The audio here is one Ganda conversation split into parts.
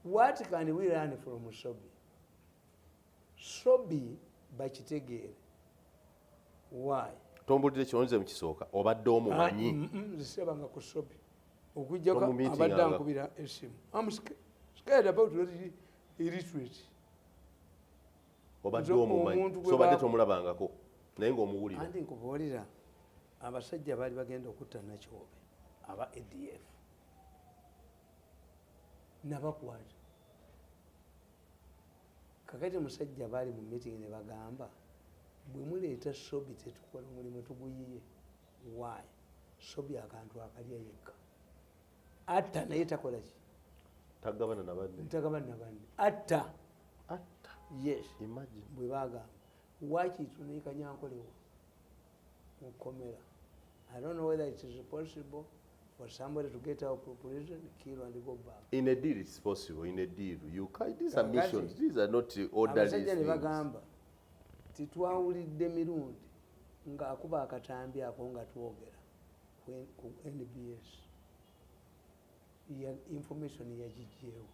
What can we learn from Sobi? Sobi bakitegeere. Why? Tombulire kyonze mukisooka obadde omumanyi. Ah, nze sirabanga ku Sobi okujjako abadde ankubira essimu. I'm scared about that illiterate. Obadde omumanyi, so obadde tomulabangako naye ng'omuwulira. Anti nkubuulira, abasajja baali bagenda okutta Nakyobe aba ADF, nabakwata. Kakati musajja baali mu meeting ne bagamba, bwe muleeta Sobi tetukola omulimu tuguyiye. Why? Sobi akantu akalya yekka, atta naye takola ki? Tagabana na banne. Tagabana na banne, atta. Atta. Yes. Imagine. Bwe bagamba wakituneikanyankolewo mukomera. I don't know whether it is possible for somebody to get out of prison, kill and go back. In a deal it's possible. In a deal you can. These are missions, these are not orderly Abasajja ne things. Bagamba titwawulidde mirundi ng'akuba akatambi ako nga twogera ku NBS. Information yagigyewo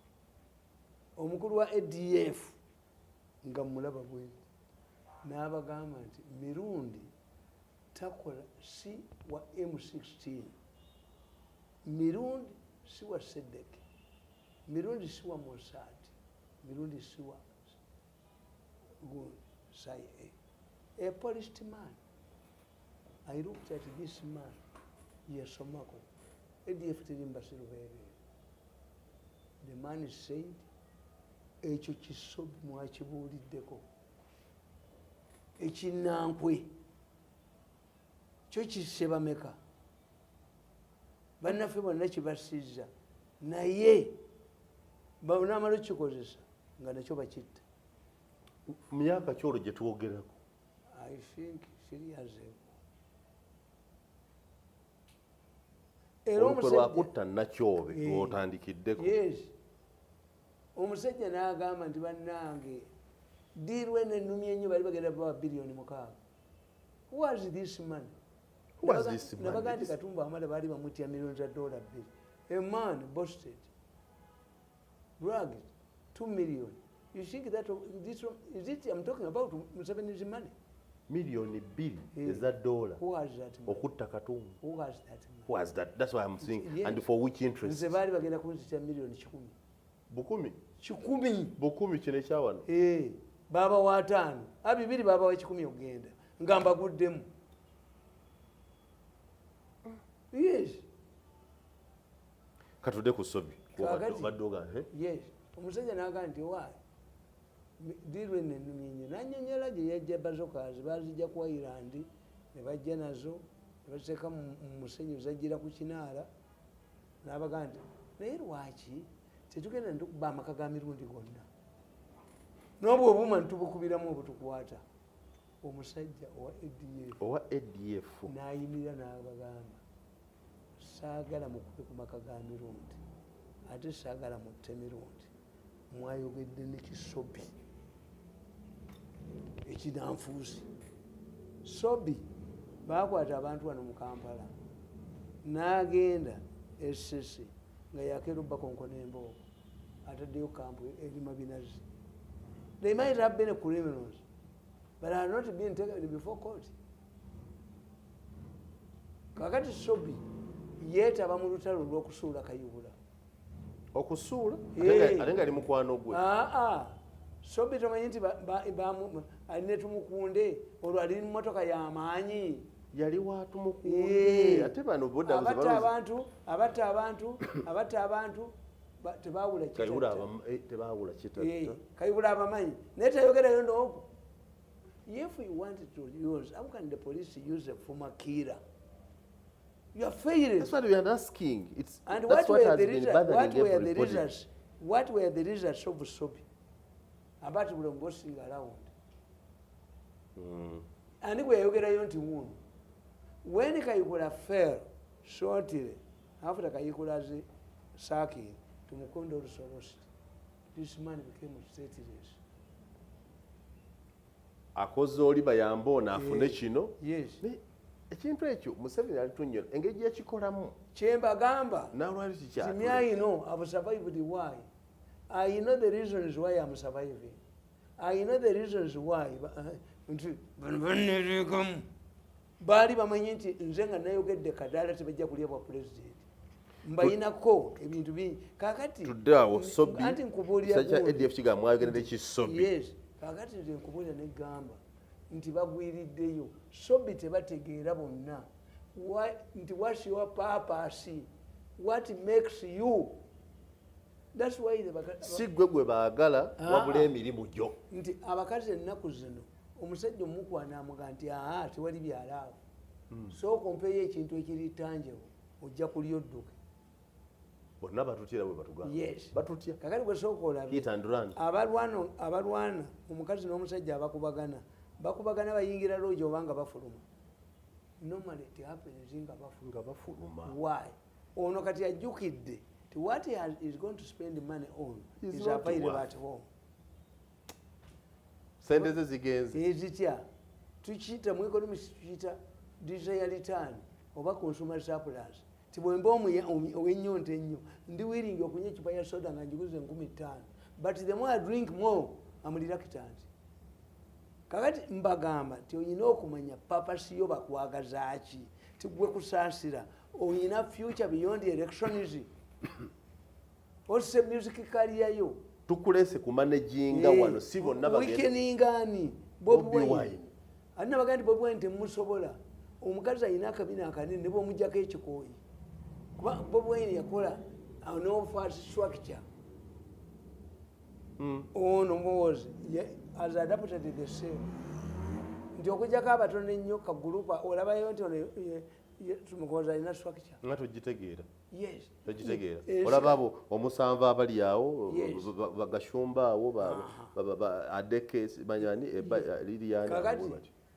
omukulu wa ADF nga mulaba bwenti n'abagamba nti Mirundi takola si wa M16, Mirundi si wa SEDEC, Mirundi si wa Mossad, Mirundi si wa gundi CIA. A polished man. I looked at this man, yasomako. ADF teri mbasiru beereere. The man said, ekyo kisobi mwakibuuliddeko, ekinankwe kyo kisse bameka, bannaffe bonna kibasizza, naye banamala okukikozesa nga nakyo bakitta. Myaka kyolwo gye twogerako? I think 3 years ago. Era olukwe omusajja lwakutta Nakyobe Eh. lwotandikiddeko. Yes, omusajja n'agamba nti bannange diirwe nenumye ennyo, bali bagenda bawa biliyoni 6. Who has this money? Who has this money? Nabaga nti Katumba Amala baali bamutya miliyoni za dola 2. A man boasted drugged 2 million. You think that this is it? I'm talking about Museveni's money. miliyoni 2 Eh. eza dola Who has that money? okutta Katumba. Who has that money? Who has that? That's why I'm saying. Yes. And for which interest? Nze baali bagenda kunzita miliyoni 100. Bukumi. 100. Bukumi kino ekyawano. Eh, baba wa ataano abibiri, baba wa 100 okugenda nga mbaguddemu. Yes. Katudde ku Sobi. Kaakati. Obadde oga, eh? Yes, omusajja nagaa nti waayi dirwe nenumyenye nanyonyola gye yajja bazookas bazijja ku Ireland ne bajja nazo ne baziteeka mu musenyu, zajjira ku kinaala. Nabagaa nti naye lwaki tetugenda netukuba amaka ga Mirundi gonna n'obwo obuuma netubukubiramu obutukwata? Omusajja owa ADF Owa ADF. N'ayimirira n'abagamba, saagala mukube ku maka ga Mirundi, ate saagala mutte Mirundi. Mwayogedde ne Kisobi ekinanfuusi. Sobi bakwata abantu wano mu Kampala n'agenda esese nga yakeera bakonkona embooko, ataddeyo kampu erima binazi. They might have been criminals but are not been taken before court. Kakati Sobi yeetaba mu lutalo olw'okusuula Kayihura. Okusuula? Eh. Ate nga ali mukwano gwe. Aa, Sobi tomanyi nti alina Tumukunde, olwo ali mu motoka y'amaanyi. Yali watumukunde. Eh. Ate bano boda. Abatta abantu, abatta abantu, abatta abantu, tebawula Kayihura kitatta. Tebawula Eh, kitatta. Kayihura abamanyi naye tayogerayo n'ogwo. If you want to use, how can the police use a former killer? You are failing. That's what we are asking. It's, And that's what what were has the been results, what bothering were the everybody. results, what were the results of Sobi about buli bossing around? Ani gwe yayogerayo nti wuno? When Kayihura fell shortly after Kayihura's sacking, Tumukunde also lost. This man became stateless. Akoze oli bayambe ono afune Eh, kino. Yes. Naye ekintu ekyo Museveni alitunyola engeri gyekikolamu. Kyembagamba Nalwali kikyatule. timyaino have survived. Why? I know the reasons why I'm surviving. I know the reasons why nti bano banneteekamu baali bamanyi nti nze nga nayogedde kadaala tebajja kulya bwa pulezidenti, mbayinako ebintu bingi. Kakati Tudde awo Sobi. Anti nkubuulira kya gundi. ADF kigamba mwayogeredde ki Sobi? Yes, kakati nze nkubuulira negamba nti bagwiriddeyo Sobi, tebategeera bonna. Nti what's your purpose? What makes you? That's why the Si gwe gwe baagala, Ah. wabula emirimu gyo. Nti abakazi ennaku zino omusajja omukwana amuga nti aa, tewali byalaavu, sooka ompeeyo ekintu ekiri tangible, ojja kulya odduke. Bonna batutya bwe batugamba. Yes. Batutya. Kakati gwe sooka olabe Hit and run. Abalwana omukazi n'omusajja abakubagana bakubagana, bayingira loogi obanga bafuluma. Normally it happens nga bafuluma. Nga bafuluma. Why? Ono kati ajjukidde ti what he is going to spend money on Is is not available worth. at home. Sente ze zigenze. Ezitya tukiyita mu economics, tukiyita desire return oba consumer surplus. Ti bwemba ow'ennyonta ennyo, ndi willing okunywa ecupa ya soda nga njiguze 5,000, but the more I drink, more am reluctant. Kakati mbagamba nti oyina okumanya purpose yo, bakwagazaaki? Tigwe kusaasira, oyina future beyond elections, ose music career yo. Tukulese kumanaginga wano, si bonna bagenda. Weakeningani Bobi Bobi Wine. Wine. Ate nabaga nti Bobi Wine temusobola. Omukazi alina akabina akanene ne bwomugjako ekikooyi, kuba Bobi Wine yakola no first structure. Ono Muhoozi has adapted the same, nti okujjako abatono ennyo kagurupa olabayo nti ono Muhoozi alina structure. Nga togitegeera. Yes. Togitegeera. Olaba abo omusanvu abali awo, Yes. bagashumba awo, adeke manyani Lilian. Kakati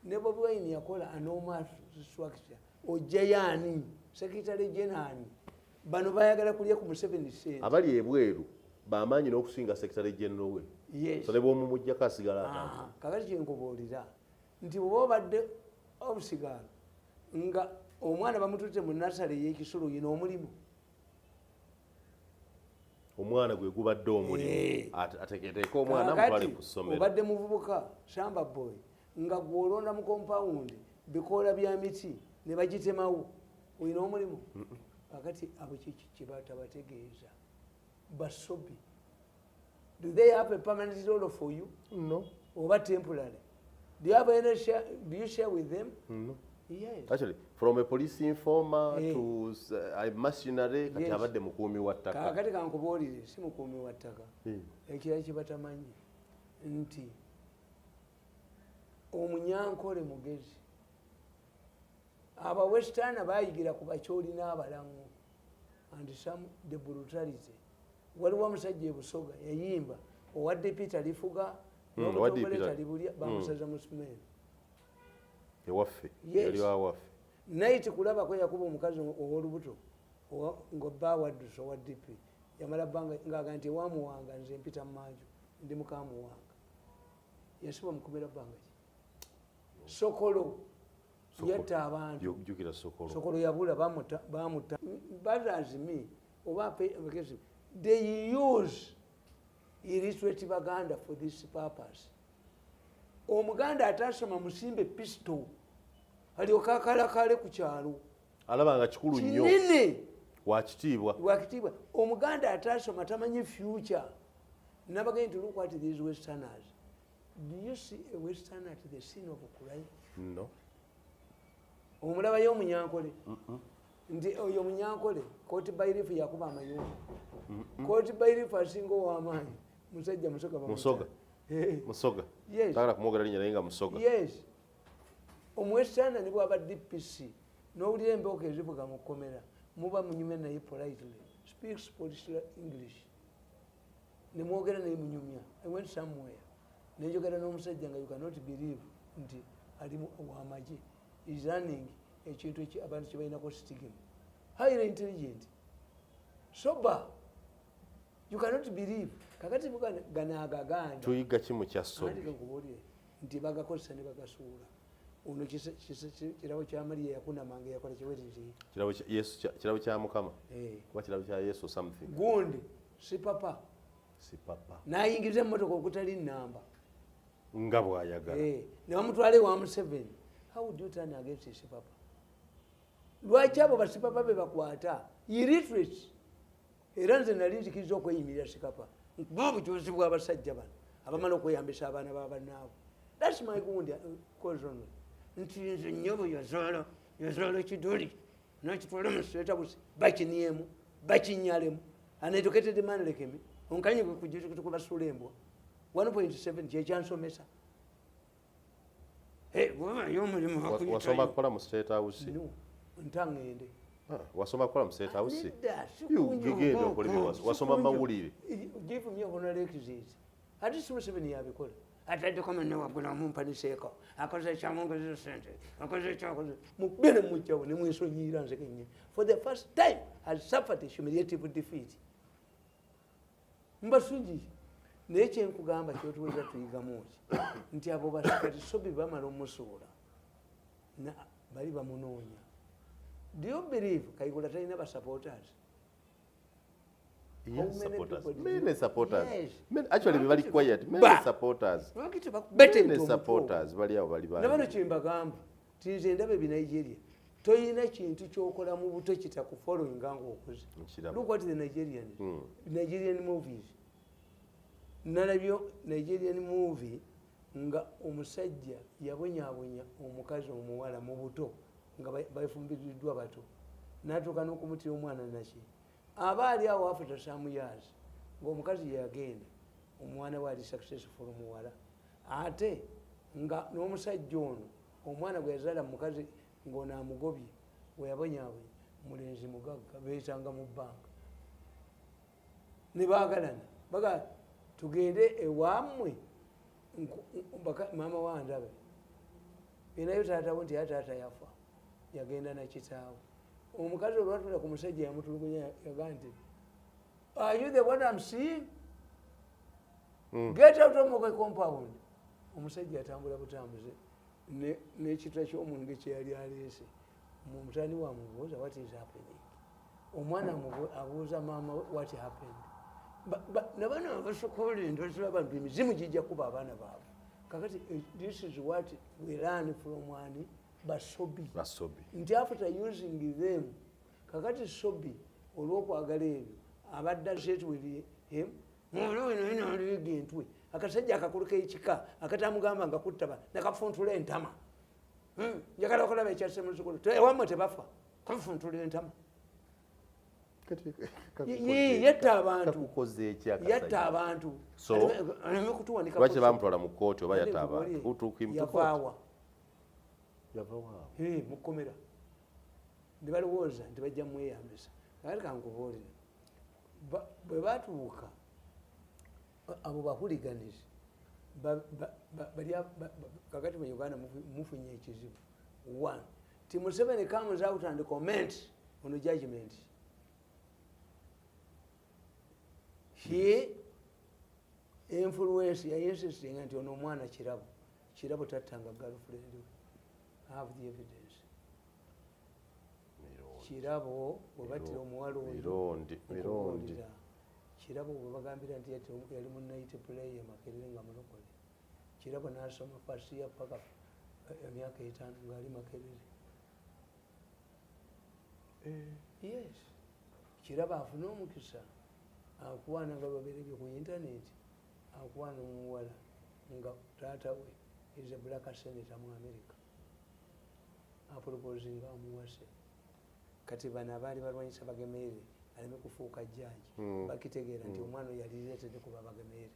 ne Bobi Wine yakola enormous structure. Ojjayo ani? Secretary general. Bano bayagala kulya ku Museveni sente. Abali ebweru bamaanyi n'okusinga secretary general we. Yes. So ne bwomumuggyako asigala atambula. Aha. Kakati kyenkubuulira nti bw'oba obadde obusigaalo nga omwana bamututte mu nasale ey'ekisolo, yina omulimu. Omwana gwe gubadde omulimu. Eh. Ateeketeeke omwana Kaakati, mutwale ku ssomero. Obadde muvubuka shamba boy nga gwolonda mu compoundi bikoola bya miti ne bagitemawo, olina omulimu. Kakati abo kiki kyebatabategeeza? Basobi, do they have a permanent role for you? No. Oba temporary? Do you have any share, do you share with them? No. Yes. Actually, from a police informer Eh. to a mercenary, kati Yes. abadde mukuumi wa ttaka. Kakati kankubuulire, si mukuumi wa ttaka. Eh. Ekirala kyebatamanyi nti omunyankole mugezi. Abawestana bayigira ku bakyoli n'abalango and some the brutality. Waliwo omusajja ebusoga yayimba owa DP talifuga, Owa DP n'obutongole talibulya, bamusaza mu simenti. Ewaffe. Yes. Yali wawaffe. Naye kulabako yakuba omukazi ow'olubuto nga bba wadduse owa DP, yamala bbanga ngaaga nti ewamuwanga nze mpita mumanju, ndi mukamuwanga. Yasiba mukumira bbanga ki? Sokolo. Sokolo. Yatta abantu. Jjukira Sokolo. Sokolo yabula, bamuta bamuta. Bothers me oba because they use illiterate Baganda for this purpose. Omuganda atasoma musimbe pisto alyoka akalakale ku kyalo. Alaba nga kikulu nnyo. Kinene. Wakitiibwa. Wakitiibwa. Omuganda atasoma tamanyi future. Nabagenda nti look at these westerners. Do you see a westerner at the scene of crime? No. Omulabayo omunyankole nti oyo omunyankole court bailiff yakuba amayumba? Court bailiff asinga ow'amaanyi musajja Musoga, bamuta. Musoga. Eh. Musoga. Yes. Tagala kumwogera linnya naye nga Musoga. Yes. Omuwestana ne bwaba DPC n'owulira embooko ezivuga mu kkomera, muba munyumya naye politely, speaks polish English, nemwogera naye munyumya. I went somewhere nenjogera n'omusajja nga you cannot believe nti ali wamagye, is running ekintu eki abantu kyebalinako stigma, highly intelligent, sober, you cannot believe. Kakati gano agaganda Tuyiga ki mu kya Sobi? Andi kankubuulire nti bagakozesa ne bagasuula. Ono kirabo kya Mariya yakunamanga yakola kiweriri. Kirabo kya Yesu, kirabo kya Mukama. Kuba kirabo kya Yesu or something. Gundi si papa. Sipapa. N'ayingiza emmotoka okutali namba. Nga bw'ayagala. Eh, ne bamutwala ewa Museveni. How would you turn against Sipapa? Lwaki abo basipapa be bakwata illiterates? Era nze nali nzikiriza okweyimirira Sikapa nkuba obujuzi bw'abasajja bano abamala okweyambisa abaana babannaabwe. That's my gundi cause only nti nze nnyabo yazaala kidoli nakitwala mu State House, bakinyemu, bakinyalemu. An educated man like me onkanyi kubasula embwa 1.7 kyekyansomesa. Eh, bw'obayo omulimu Wasoma kukola mu State House? No, ntaŋŋende. Ah, wasoma kukola mu State House? Nedda. You gigenda okola wasoma mawulire. Give me honorary exit. Ate si Museveni yabikola, ataddeko munne waggulu amumpaniseeko, akoze ekyamwongeza sente, akoze ekyakoze mukube ne mujjawo ne mwesonyiira. Nze kennyini for the first time has suffered a humiliative defeat. Mbasugi, naye kyenkugamba kyotuweza tuyigamu ki nti abo basikati Sobi bamala omusuula bali bamunoonya. Do you believe Kayigula talina basupporters? He How has many supporters. people did Many supporters. Yes. Many, actually, bali quiet. Many Ba. supporters. Lwaki tebakubeta? Many supporters bali awo, bali Nabano bangi. kyembagamba ti nze ndaba ebinigeria, toyina kintu kyokola mu buto kitakufollowinga ngaokuze. Nkiraba. Look what the Nigerians, Nigerian movies. Nalabyo Nigerian movie nga omusajja yabonyabonya omukazi omuwala mu buto nga bafumbiriddwa bato, natuuka n'okumutira omwana naki aba ali awo. After some years ng'omukazi yagenda, omwana we ali successful muwala, ate nga n'omusajja ono omwana gwe yazaala mu mukazi ng'ono amugobye we yabonyabonya mulenzi mugagga, beetanga mu bbanka ne baagalana, baga tugende ewammwe. Maama wandabe enayo taatawo nti ya taata yafa, yagenda nakitaawe. Omukazi olwatula ku musajja yamutulugunya, yaga nti, "Are you the one I'm seeing? Get out of my compound." Omusajja yatambula butambuze n'ekita ky'omwenge kyeyali aleese. Mutani wamubuuza, "What is happening?" Omwana abuuza maama we, "What happened?" Nabano abasokola endoziraba nti emizimu gijja kuba abaana baabwe. Kakati this is what we learn from ani? Basobi. Basobi. Nti after using them, kakati Sobi olw'okwagala ebyo abadde associate with him muliga entwe akasajja akakulu k'ekika akatamugamba nga kuttaba nakafuntula entama. Njagala okulaba ekyasse muzukulu ewammwe tebafa, kafuntula entama. Yatta abantu. Kakukoze eki Yatta akasajja? abantu. So, Aleme kutuwanika. Lwaki bamutwala mu kooti oba yatta abantu? Who took him to court? Yavaawa? Yava waawo. Mukomera ne balowooza nti bajja mweyambisa. Kakati kankubuulire, bwe batuuka abo bahooligans kakati mu Uganda mufunye ekizibu. One, ti Museveni comes out and comment on judgment. He influence yainsistinga nti ono omwana Kirabo, Kirabo tattanga girlfriend we. I have the evidence. Kirabo bwe battira omuwala oyo, Mirundi, Mirundi. nkubuulira, Kirabo bwe bagambira nti yali mu night play e Makerere nga mulokole, Kirabo n'asoma first year paka emyaka 5 ng'ali Makerere. Yes, Kirabo afune omukisa akwana nga baberebye ku internet, akwana omuwala nga taata we is a black senator mu America, aproposinga amuwase. Kati bano abaali balwanyisa Bagemeere aleme kufuuka jjaji, bakitegeera nti omwana oyo yali related kuba Bagemeere.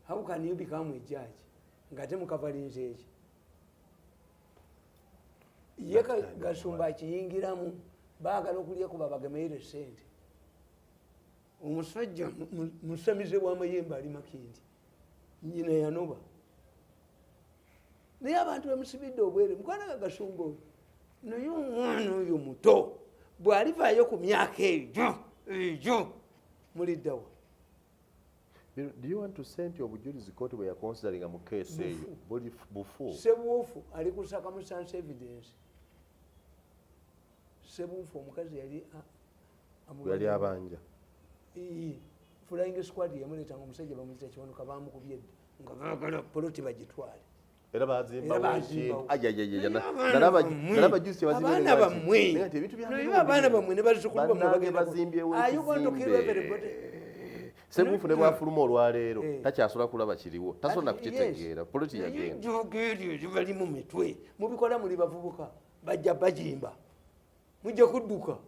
How can you become a judge ng'ate mukavalinze eki? Ye Gasumba akiyingiramu, baagala okulya kuba Bagemeere sente. Omusajja musamize w'amayembe ali Makindi, nyina yanoba, naye abantu bamusibidde obwere. Mukwana ga Gasumba oyo, naye omwana oyo muto, bw'alivaayo ku myaka egyo egyo muliddawa? Do you want to say nti obujulizi kooti bwe yaconsideringa mu keesi eyo buli bufu? Sebuufu ali ku circumstance evidence. Sebuufu omukazi yali Bwe yali abanja. Ii, Flying squad yamuleetanga. Omusajja bamuyita Kiwanuka, bamukubye dda nga baagala poloti bagitwale. Era bazimbawo. Era bazimbawo. Ekintu. Ayayayaya, Naye abaana bammwe, nalaba juice yabazimbye abaana bammwe, naye nti ebintu bya naye mirundi abaana bino. bammwe ne bazzukulu bammwe Bannange bagenda bazimbyewo Are you going to kill ekizimbe. everybody? Sebuufu ne bwafuluma olwaleero Eh. takyasobola kulaba kiriwo, tasobola Yes. nakukitegeera, poloti Naye yagenda. ejjoogo eryo eribali mu mitwe, mubikola muli bavubuka, bajja bajimba, mujja kudduka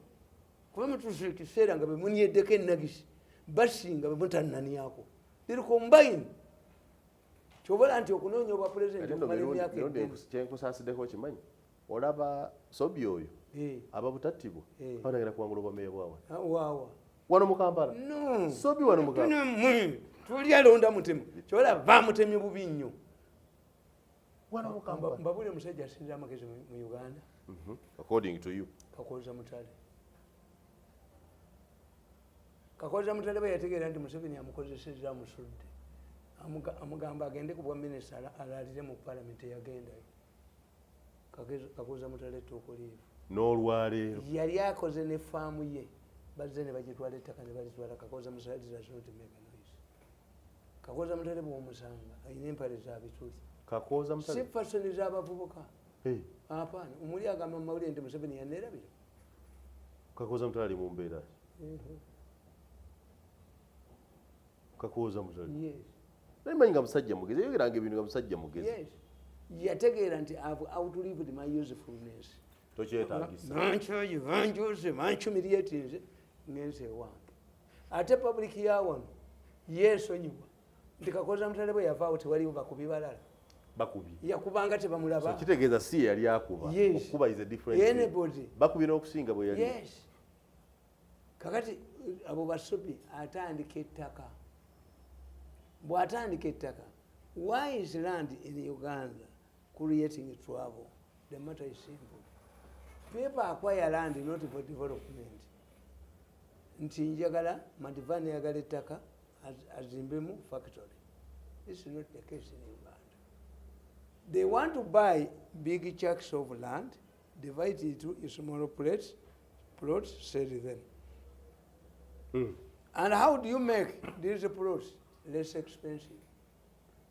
kuba mutuusa ekiseera nga bemunyeddeko enagisi basinga bemutannanyako liri combine. Kyobola nti okunoonya obwa pulezidenti Ate nno okumala mirundi emyaka mirundi ekkumi. Kyenkusaasiddeko kimanyi, olaba Sobi oyo aba butattibwa abatagenda kuwangula obwameeya bwawe Ah, waawa? Wano mu Kampala. No. Sobi wano mu Kampala. Mmwe tuli alonda mutemu, kyobola bamutemye bubi nnyo. Wano mu Kampala. Mbabule omusajja asinza amagezi mu Uganda. According to you. Kakoza Mutale. Kakoza Mutale bwe yategeera nti Museveni amukozesezza, amusudde, amugamba agende ku bwa minisita alalire mu palamenti, yagendayo. Kakoza Mutale tukuliivu. N'olwaleero. Yali akoze ne faamu ye, bazze ne bagitwala ettaka ne balitwala. Kakoza Mutale does not make a noise. Kakoza Mutale bwomusanga ayina empale za bituli. Kakooza Si Mutale. fasoni z'abavubuka. Hey, Apaana, omuli agamba mu mawulire nti Museveni yaneerabira. Kakooza Mutale ali mu mbeera ki? Kakooza Mutale. Yes. Naye manyi nga musajja mugezi, yayogeranga ebintu nga musajja mugezi. Yes, yategeera nti I've outlived my usefulness. Tokyetagisa. Bankyoye, banjose, banhumiliatinze, ngenze ewange. Ate public ya wano yeesonyiwa nti Kakoza Mutale bwe yavaawo tewaliwo bakubi balala. Bakubye. Yakubanga So tebamulaba. kitegeeza si ye yali akuba. Yes. Okukuba is a different thing. Anybody. Bakubye n'okusinga bwe yali. Yes. Kakati abo basubi atandika ettaka, bw'atandika ettaka, why is land in Uganda creating trouble? The matter is simple: people acquire land not for development. Nti njagala Madhvani, yagala ettaka azimbemu factory. This is not the case in Uganda. They want to buy big chunks of land, divide it into small plots, sell them. And how do you make these plots less expensive?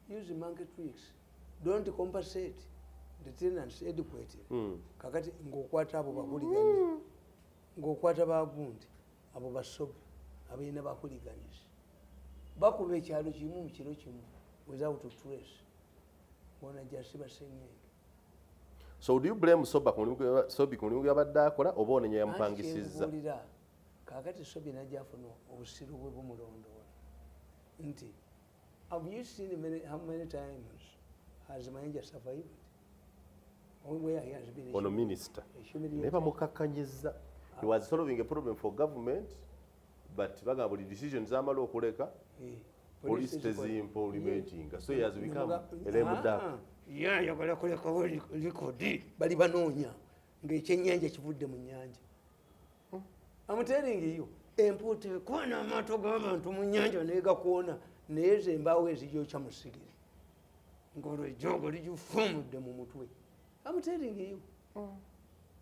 Use monkey tricks. Don't compensate the tenants adequately. Kakati ng'okwata abo bahuligani, ng'okwata bagundi, abo basobi abalina bahooligans, bakuba ekyalo kimu mu kiro kimu without trace, bona jasi baseŋŋenge. So do you blame Soba ku mulimu Sobi ku mulimu gw'abadde akola oba onenya yamupangisizza? Kyenkubuulira, kakati Sobi najja afuna obusiru bwe bumulondoola nti have you seen how many times has Mayanja survived? Or where he has been Ono minisita humiliated. Naye bamukakkanyiza. He was solving a problem for government, but bagamba buli decision zamala okuleka Eh, police tezikola. teziimplementinga, so he has become a lame duck. Ah, ye ayagala kulekawo record, bali banoonya ng'ekyennyanja kivudde mu nnyanja. I'm telling you, empuuta ekwana amaato g'abantu mu nnyanja negakoona, naye ze embaawo ezijokya mu sigiri ng'olwo ejjoogo ligifumudde mu mutwe. I'm telling you,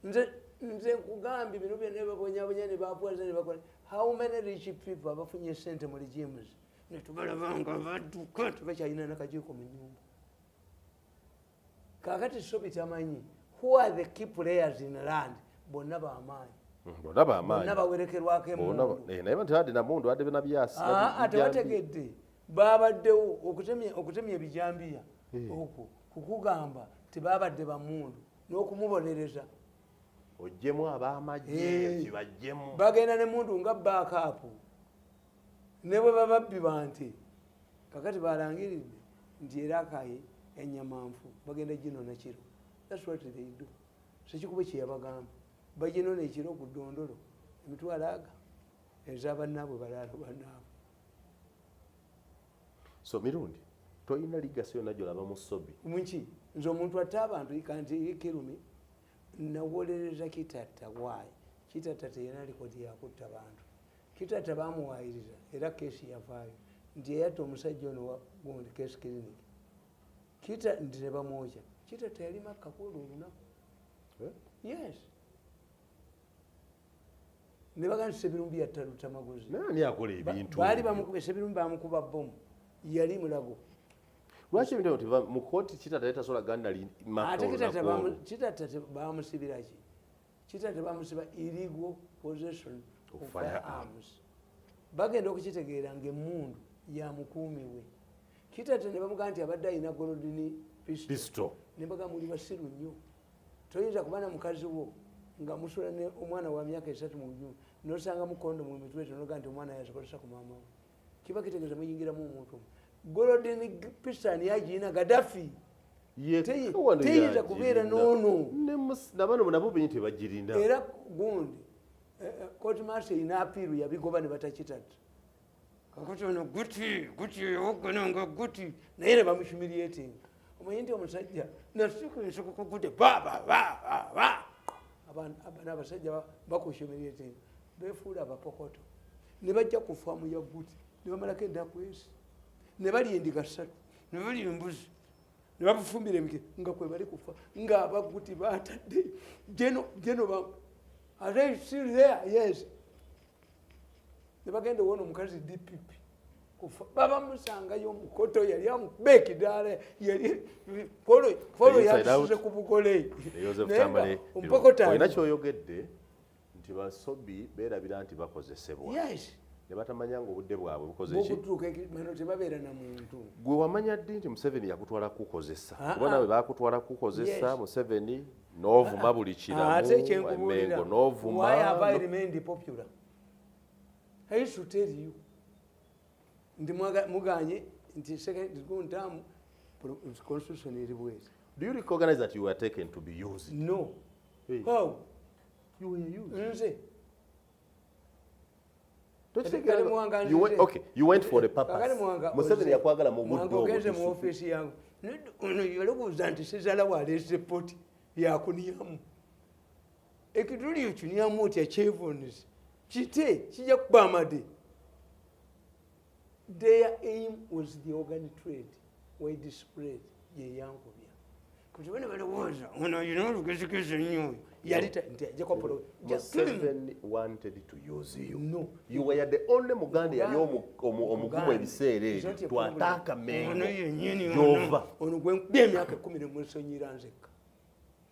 nze nkugambye bino byonna babonyabonya ne bapuwaza ne bakola. How many rich people abafunye sente mu regimes netubalaba nga badduka, tebakyalina nakajiiko mu nyumba? Kakati Sobi tamanyi who are the key players in land. Bonna bamaanyi. Bonna bamaanyi. Bonna bawerekerwako Bonna emundu. Naye tebadde namundu, badde nabyasi. Ah, tebategedde, babaddewo okutemya ebijambiya okwo kukugamba tebabadde bamundu n'okumubonereza. Oggyemu ab'amagye Eh. kibaggyemu. Bagenda ne mundu nga baakaapu ne bwe bababbi bante. Kakati balangiridde nti era akaye enyama nfu, bagenda ginona kiro. That's what they do. Sekikubo kyeyabagamba baginona ekiro ku ddondolo, emitwalo aga ez'abannaabwe balaalo bannaabwe. So Mirundi, toyina legacy yonna gyolaba mu Sobi? Muki? Nze omuntu atte abantu kanti kirumi nawolereza Kitatta. Waayi Kitatta teyina likodi yakutta bantu. Kitatta bamuwayiriza era kesi yavaayo nti eyatta omusajja ono wa gundi case clinic kita nti nebamwokya. Kitatta yali Makka kwolwo olunaku. Eh? Yes. Ne bagamba nti Sebirumbi yatta Lutamaguzi. Naye ani akola ebintu Baali ebyo? bamukuba, Sebirumbi bamukuba bomu, yali Mulago. Lwaki ebintu ebyo teva mu kooti? Kitatta yali tasobola ganda maka Ate Kitatta olunaku olwo. Kitatta bamusibira ki? Kitatta bamusiba illegal possession of of firearms. Firearms. Bagenda okukitegeera nga emmundu ya mukuumi we Kitatta, ne bamugamba nti abadde alina golden pistol. Pistol. Ne bagamba, "Muli basiru nnyo, toyinza kuba na mukazi wo nga musula ne omwana wa myaka 3 mu nyumba, nosangamu kondomu mu mitwe, noga nti omwana yazikozesa ku maama we. Kiba kitegeeza muyingiramu omuntu omu. Golden pistol yagirina Gaddafi." Wano Teyinza yagirina. kubeera n'ono. Ne nabano nabo benyi tebagirina. Era gundi court martial erina appeal, yabigoba ne batakitatta. Kakati ono guti guti ewogonanga guti, naye ne bamuhumiliating. Omanyi nti omusajja nasika ensoko kuguti ba ba ba ba ba. Bano abasajja bakuhumiliating, befuula abapokoto ne bajja ku faamu ya guti ne bamalako ennaku esi, ne balya endiga ssatu, ne balya embuzi, ne babufumbira emike nga kwe bali kufa ng'abaguti batadde geno geno ba. Are they still there? Yes. Ne bagenda owona omukazi DPP kufa, baba musangayo omukoto yali amukuba ekidaala, yali polo Inside out. yatusize ku bugole. Joseph Naye nga Tamale, omupokota olina kyoyogedde nti basobi beerabira nti bakozesebwa ne batamanya nga obudde bwabwe bukoze ki. Bokutuuka bano tebabeera na muntu. Gwe wamanya ddi nti Museveni yakutwala kukozesa? Ah, Kuba ah. nawe bakutwala kukozesa. Museveni n'ovuma buli kiramu. Ate kyenkubuulira, Mengo n'ovuma. why have I remained popular? I used to tell you nti muganye nti second term, constitution eri bweti. Do you recognize that you were taken to be used? No. Hey. How? You were used. Nze Tokitegeera? Kale Muwanga, You went, okay, you went for a purpose. Kakati Muwanga, Museveni yakwagala mu Muwanga, budde obwo. ogenze mu ofiisi yange. Nedda, ono yalowooza nti sezala waleese poti yakuniyamu ekituli okinyamu otya kyevunise kite kijja kuba amade. Their aim was the organ trade widespread, yeyankubya kuti bano balowooza ono alina olugezigezi nnyo, oyo yali nti ajja kupolo. Museveni wanted to use you. No. You were the only Muganda yali omugumu ebiseera It's not ebyo a to attack problem. Mengo. Ono yennyini Gy'ova. ono gwe nkubye emyaka 10 nemusonyira nzekka.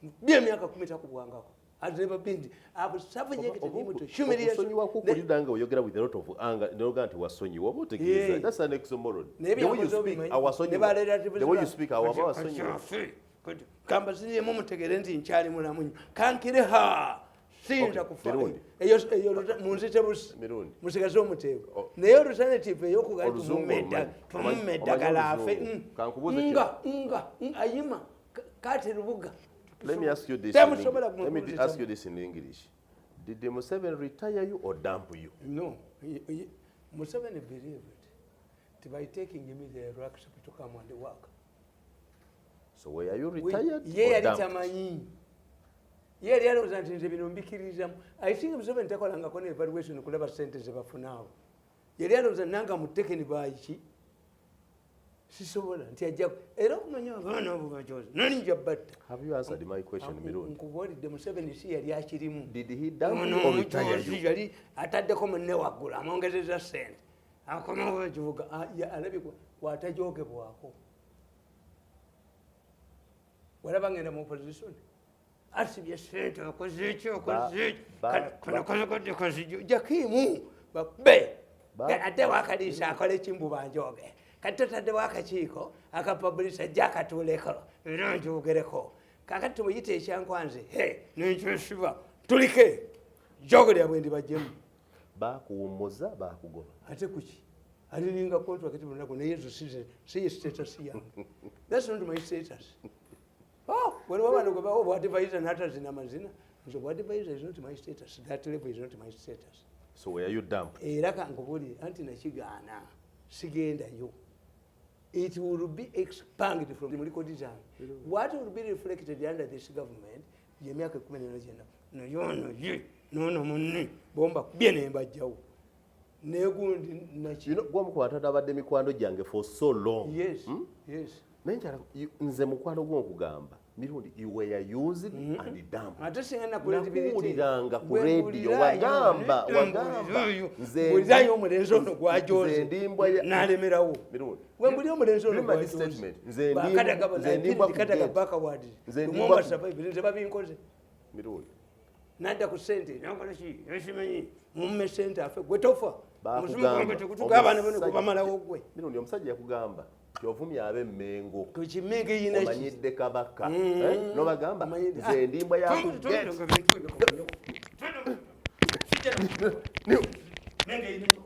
Nkubye emyaka 10 takubwangako. Has never been. I've subjected him to humiliation. Okusonyiwa kukulira nga oyogera with a lot of anger, noga nti wasonyiwa oba otegeeza. Yeah. That's an oxymoron. Naye The way you byakoze speak, obimanyi. awasonyiwa. Ne ba relatives The way you speak, awaba wasonyiwa. Kambasiremu mutegere nti nkyali mulamu nnyo, kankireha siyinza Okay, kufa. Mirundi. Eyo munzite busi. Mirundi. Musigaze omuteeko, naye alternative eyokuga Oluzungu olumanyi. tumumme Omanyi eddagala afe. oluzungu. Kankubuuze kino. Nga ayima kati lubuga. Let me ask you this in Temusobola English. Let me kumubuuza. ask you this in English. Did the Museveni retire you or dump you? No, Museveni believed that by taking me the accept to come and work. So were you retired Ye or yali dumped? tamanyi. Ye yali alowooza nti nze bino mbikiririzamu. I think Museveni takolangako ne evaluation kulaba sente ze bafunaawo. Yali alowooza nanga mu taken by ki? Sisobola nti ajja era okumanya abaana abo bajozi nani nja batta. Have you answered my question, Mirundi? Nkubuulidde, Museveni si yali akirimu. Did he dump Ono you or retire omujozi you? yali ataddeko munne waggulu, amwongezeza sente, akomawo ekibuga alabye kwatajogebwako. Walaba ngenda mu opposition, asibye sente, akoze eki, akoze eki, kano kazagadde kazijo jakimu bakube. Ate wakaliisa akola ekimbu banjoge. Kati totaddewo akakiiko akapabulisa, ajja akatuuleko era njogereko. Kakati tumuyite ekyankwanze nenkyesiba tulike jogo lyabwe ndibajjemu. Bakuwummuza, bakugoba. Ate kuki alininga contract lunaku, naye ezo siye status yange. That's not my status. Oh, waliwo abantu gwe bawa obwadvisor n'atazina mazina. Nze obwadvisor is not my status. That level is not my status. So were you dumped? Era kankubulire, anti nakigaana, sigendayo. It will be expunged from the record zange. What will be reflected under this government yemyaka 19 naye ono ye noono munne bomba kubye nembajjawo negundi naki. You know, gwomu ku bantu abadde mikwano gyange for so long. Yes. Naye nkyala nze mukwano gwo nkugamba Mirundi, you were used and dumped. Ate singa Nakuwuliranga ku radio, wagamba, nze Mbulirayo omulenzi ono gwajoze nze ndi mbwa ya- n'alemerawo. Mirundi, Wembuli omulenzi ono Remember this statement. Nze ndimbwa ku Kadaga gate. backward. Nze ndimbwa Lumumba ku- survive, nze babinkoze. Mirundi, Nadda ku sente, nakola ki, esimanyi mumme sente afe, gwe tofa. Bakugamba, Abaana bano omusajja- gubamalawo gwe. Mirundi, omusajja yakugamba nti ovumye ab'Emmengo, Tukimenga eyina ki? omanyidde Kabaka. Eh? N'obagamba nze ndimbwa ya ku gate. Menga eyina ki?